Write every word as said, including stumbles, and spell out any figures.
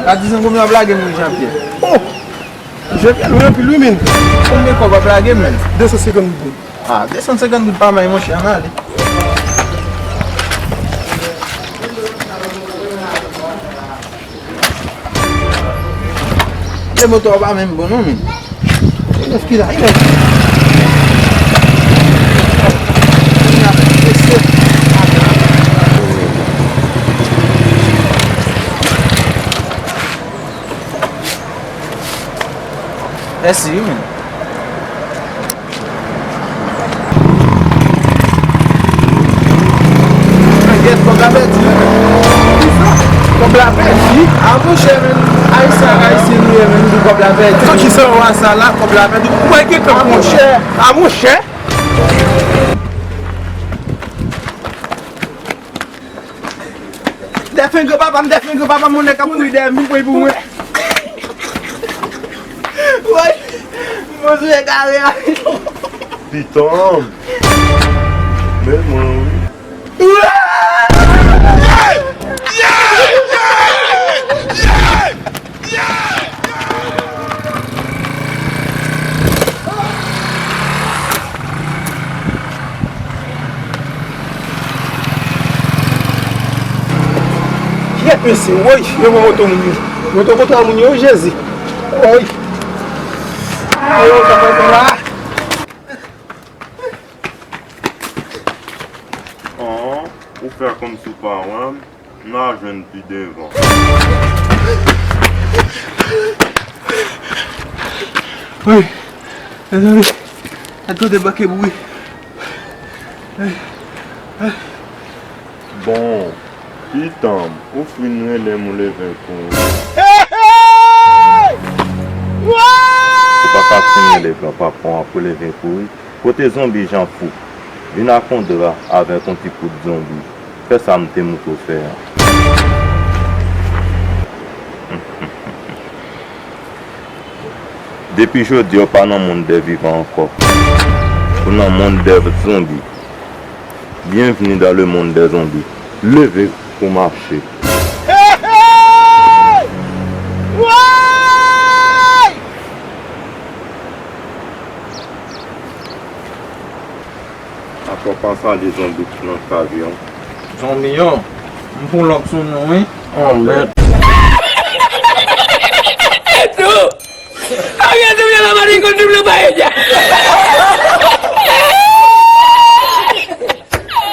Ka di zanmi w ap lage m wi, Jean Pierre. Oh! Jean Pierre lwen anpil wi, men. Konbyen kòb w ap lage m, men? De san senkant goud. Ah, de san senkant goud pa mal, monchè, ann ale. E moto a pa menm bon non, men. E nèf ki la, e nèf. Mèsi wi, men. Gèt, kòb la pèdi, men. Kòb la pèdi? A monchè, men, Ayisyen ak Ayisyen nou ye, men, nou di kòb la pèdi. Nan kisa w wè sa la, kòb la pèdi? Ou wè gentan. A monchè. A monchè. Dèfen granpapa m, dèfen granpapa m, yon nèg k ap kouri dèyè m, vin pran pou mwen. Woy, mwen sou egare a. Pitanm. Men mwen wi. Kiyès mesye? Woy, yo pran moto moun yo. Moto kote moun yo, Jezi. Woy. Ayo, sa fè sa la. An, ou fè kòmsi w pa wè m, n a jwenn pi devan. Woy, mezanmi, sa t debake bri. Bon, pitanm, ou fin rele m ou leve kouri. Ou pa ka fin rele granpapa w pou leve kouri. Kote zonbi Jan Fou? Vin ak yon dra avèk yon ti kout zonbi. Fè sa m te montre w fè a. Depi jodi a, w pa nan mond dè vivan ankò. Ou nan mond dè zonbi. Bienvenue dans le monde des zombies. Leve pou mache. Ankò pa salye zonbi ki nan kay yo. Zonbi yo, m pou lòk sou nou, wi. Anmèd. Ariel te vle la mari konn nou pa ede.